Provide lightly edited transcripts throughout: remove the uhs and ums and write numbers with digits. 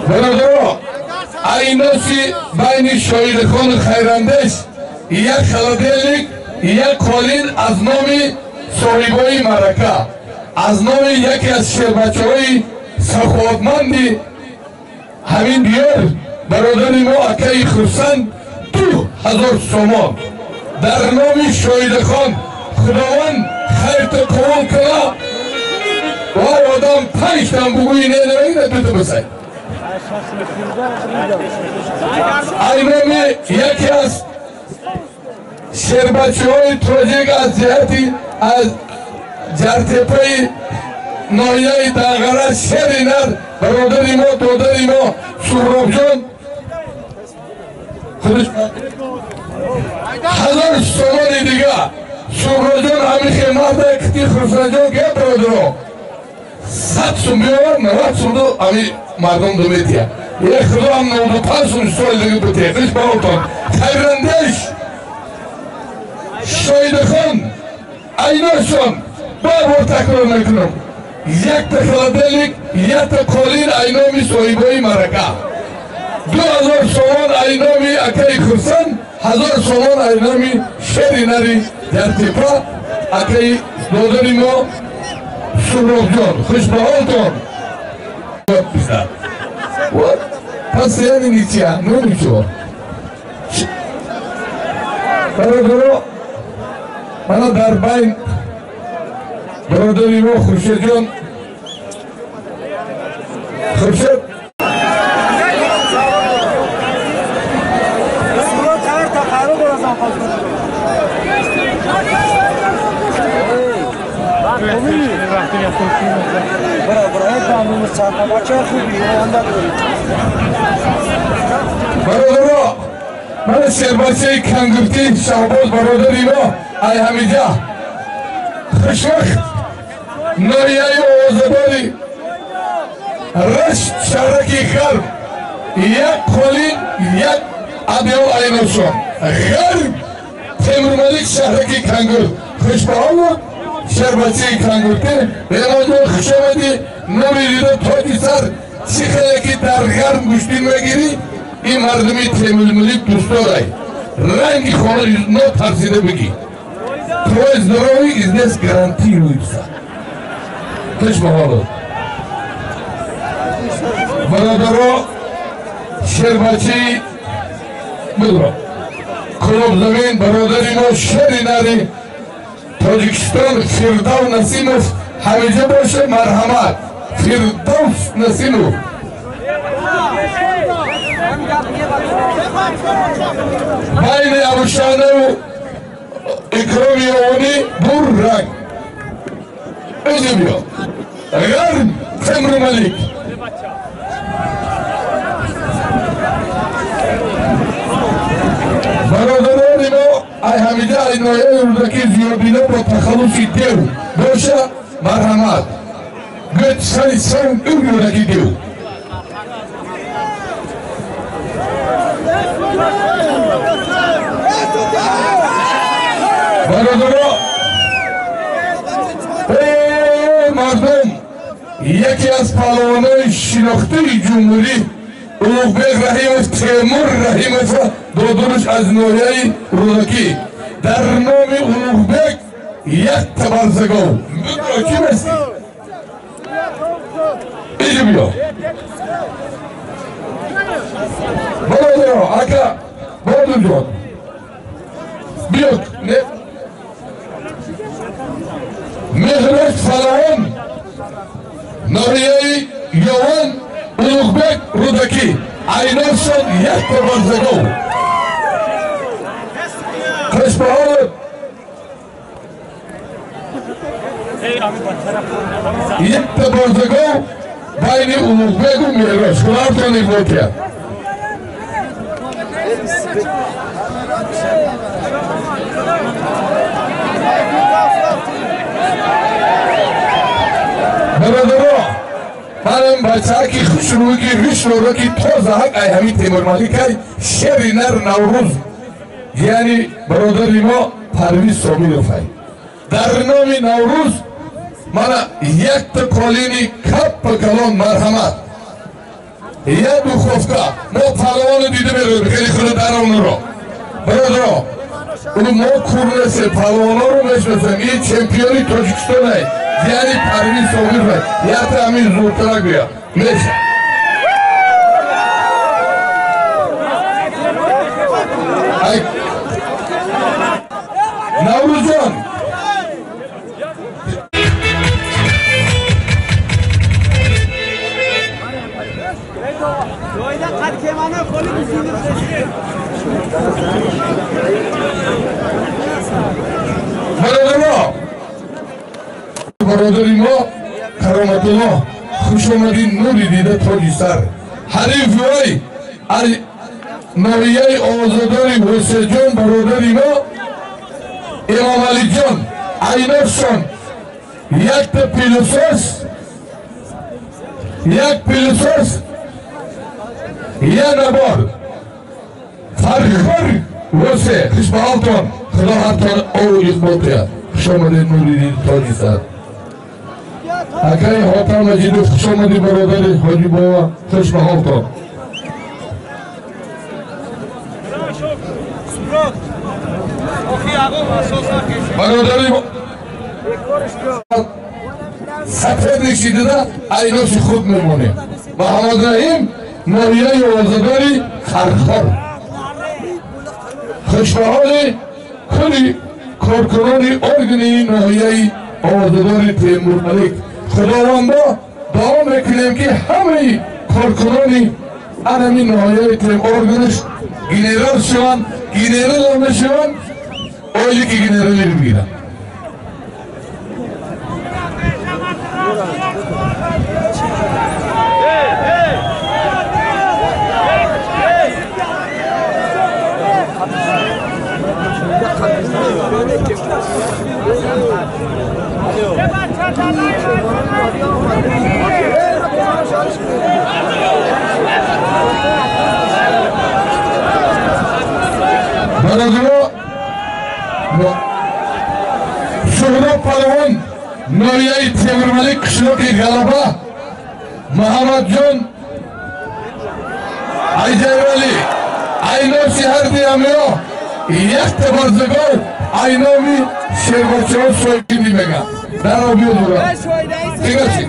Бародаро, айноси байни Шоидахон Хайрандеш як холодильник, як қолин аз номи соҳибои маърака, аз номи яке аз шербачаҳои саховатманди ҳамин диёр, бародари мо акаи Хурсанд 2000 сомон дар номи Шоидахон. Худованд хайрто қабул кана. Вай одам панҷтан бугӯи не намегирад, дута бисай. Ай номи яке аз шербачаҳои тоҷик аз ҷиҳати аз Ҷартепаи ноҳияи Данғара, шери нар, бародари мо, додари мо Суҳробҷон 1000 сомони дига. Суҳробҷон ҳамихе марда кити Хурсанҷон ге бародаро 100 сум биёвар, 90 сумду ами мардум думетия. Е худо ҳам 95 сум соли дига бутия. Хиш баротон Хайрандеш Шоидахон айношон бор такрор мекунам: якта холодильник, якта қолин айноми соҳибои маърака, 2000 сомон айноми акаи Хурсанд, 1000 сомон айноми шери нари Ҷартепа акаи додари мо Суҳробҷон. Хушбаҳолтон. Пас яъне ничья, ну ничего. Бародаро, мана дар байн бародари мо Хуршедҷон, Хуршед. Бародаро, мана шербачаи кангуртӣ Шаҳбоз бародари мо ай ҳамиҷа хушвақт ноҳияи Овозадори Рашт, шаҳраки Ғарб, як қолин, як адёл айношон. Ғарб, Темурмалик, шаҳраки Кангур. Хушбаҳоло шербачаи кангуртӣ Ремоҷон, хушомадӣ. Нури дида, тоҷи сар. Чӣ хеле ки дар Ғарб гӯштин мегирӣ, ин мардуми Темурмалик дӯстдорай. Ранги хона нотарсида бигӣ, твой здоровье здесь гарантируется. Хушбаҳоло бародаро, шербачаи будро Кулобзамин бародари мо шери нари Тоҷикистон Фирдав Насимов ҳамиҷа боша, марҳамат. Фирдавс Насимов. Байни Абушанаву Икроми Ёвонӣ бур ранг иҷи биё. Ғарб, Темрумалик. Бародарони мо ай ҳамида ай ноҳияи Рӯдакӣ Зиёдино бо тахаллуси Дев боша, марҳамат. Гӯд сари сар Рӯдакӣ Дев. Бародаро, мардум, яке аз паҳлавонои шинохтаи ҷумҳурӣ Улуғбек Раҳимов, Темур Раҳимов додаруш аз ноҳияи Рӯдакӣ, дар номи Улуғбек як табарзагов. Чӣ басти? Иҷи биё. Бародаро, ака Бодурҷон биё. Меҳроҷ Фалаон, ноҳияи Ёвон, Улуғбек Рӯдакӣ, айношон як табарзагов. Хушбаҳоло як табарзагов байни Улуғбеку Меҳроҷ. Хунартон ифотия. Бародаро, манам бачаки хушрӯги ришроро ки тозаҳак ай ҳамин Темурмаликай шери нар Наврӯз, яъни бародари мо Парвиз Собировай Дар номи Наврӯз мана якта қолини каппа калон марҳамат. Як духовка. Мо паҳлавоно дида меравем, хеле худо даромнуро. Бародаро, мо кур нестем, паҳлавонҳоро мешиносем. Ин чемпиони Тоҷикистон ай. Яъне Парвиз Собиров ай. Якта ҳамин зудтарак бия. Меша. Наврӯзҷон бародаро, бародари мо Кароматулло, хушомадӣ нури дида тоҷи сар. Ҳарифи вай ноҳияи Озодори Ҳусейнҷон, бародари мо Имомалиҷон, айношон якта пилосос, як пилосос, як набор Фархор Ҳусе. Хушбаҳолтон, Худо ҳартон ову иқбол кунад. Хушомадед нури дида тоҷи сар. Акаи Ҳотам Маҷидов, хушомадӣ бародари Ҳоҷи Бова, хушбаҳолтон. Бародари сафед нишидида айноши худ мемонем. Муҳаммадраҳим, ноҳияи Озодори Хархор. Хушбаҳоли кулли коркунони органи ноҳияи Озодори Темурмалик. Худовандо дуо мекунем, ки ҳамаи коркунони анами ноҳияи органаш генерал шаванд, генерал мешаванд, ойлики генералӣ бигиранд. Бародаро, Суҳроб Палавон, ноҳияи Темурмалик, қишлоқи Ғалаба, Муҳаммадҷон Айҷайралӣ, айноси ҳарди амиро якта барзагор айноми шербачаҳо соҳибӣ меган. Даро биё дура. Тигачи.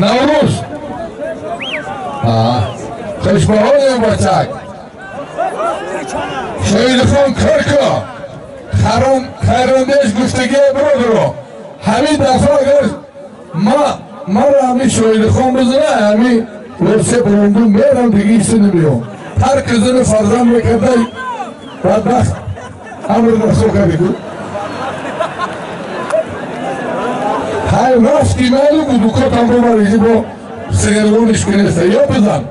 Наврӯз. Хушбаҳолем бачак. Шоҳидхон Кирко хайрондеш гуфтагия бародаро. Ҳамин дафъа агар маро ҳамин Шоҳидхон бизана, ҳамин Русия буронду мерам, дига ҳисса намеём. Ҳар кизини фарзанд мекардай бадбахт амр расо карди. Ҳай рафти ману гудукотам бубаризи бо сигаргониш кунеста ё бизан.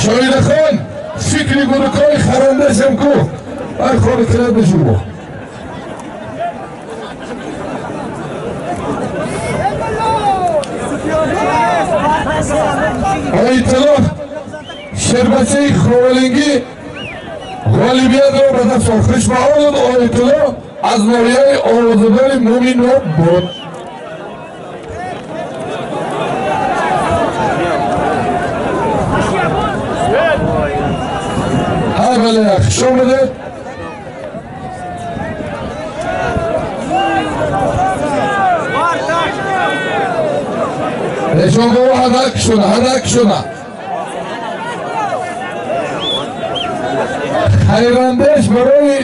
Шоҳидхон фикри гудукои харандашам ку ай хори кирад бишурбо. Оитилоф шербачаи Ховалингӣ ғолибиятро ба даст овард. Хушбаҳолуд Оитило аз ноҳияи Овозадори Муминобод. Ҳай бале, хуш омадед. Эшон бобо ҳадак шуна, ҳадак шуна. Хайрандеш барои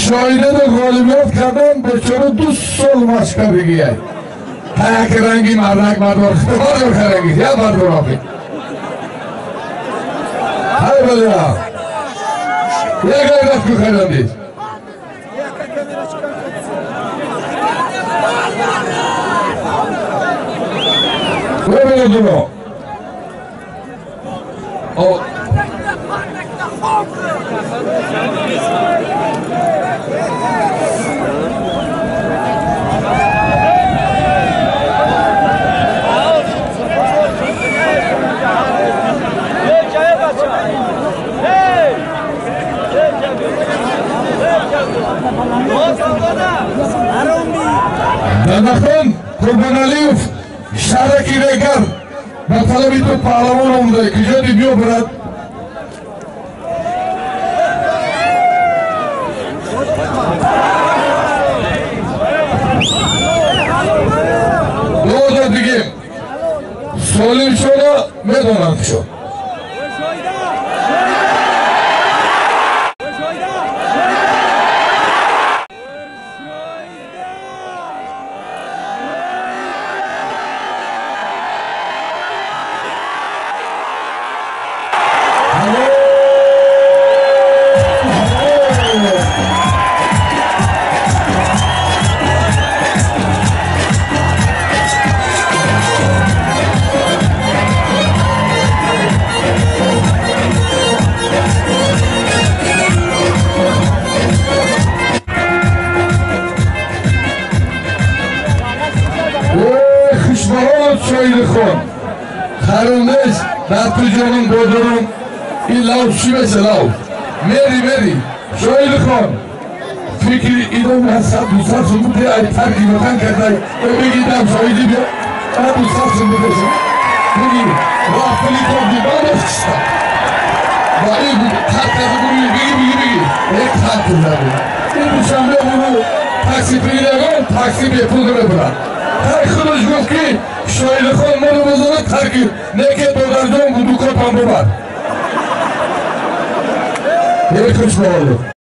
шоҳидаду ғолибият кардан бечора 2 сол машқ кардагиай. Та як ранги мардак бардор, бардор хайранги, я бардор охи. Ҳай бале, як ғайрат ку хайрандеш. Бародаро, Дадахон Қурбоналиев шаҳраки Регар ба талаби ту паҳлавон омада. Куҷоди биё, брат. Доза дигем солим шуда медонанд шо. Шоирихон харунеш дар ту ҷонум бозорум ин лав чӣ меша лав мери мери Шоирихон фикри идом ҳастад 200 сум бите ай тарки ватан кардай бигидам шоиди биё 200 сум битеша биги ва пули тоби бандофтиста ва ин тарк карда бури биги биги биги як тарк карда ин душанбе буру такси придагон такси бепул мебурад. Тай худаш гуфт ки Шоирихон моро бозорат тарки неке додарҷон будукотам бубар. Эй хушбаолу.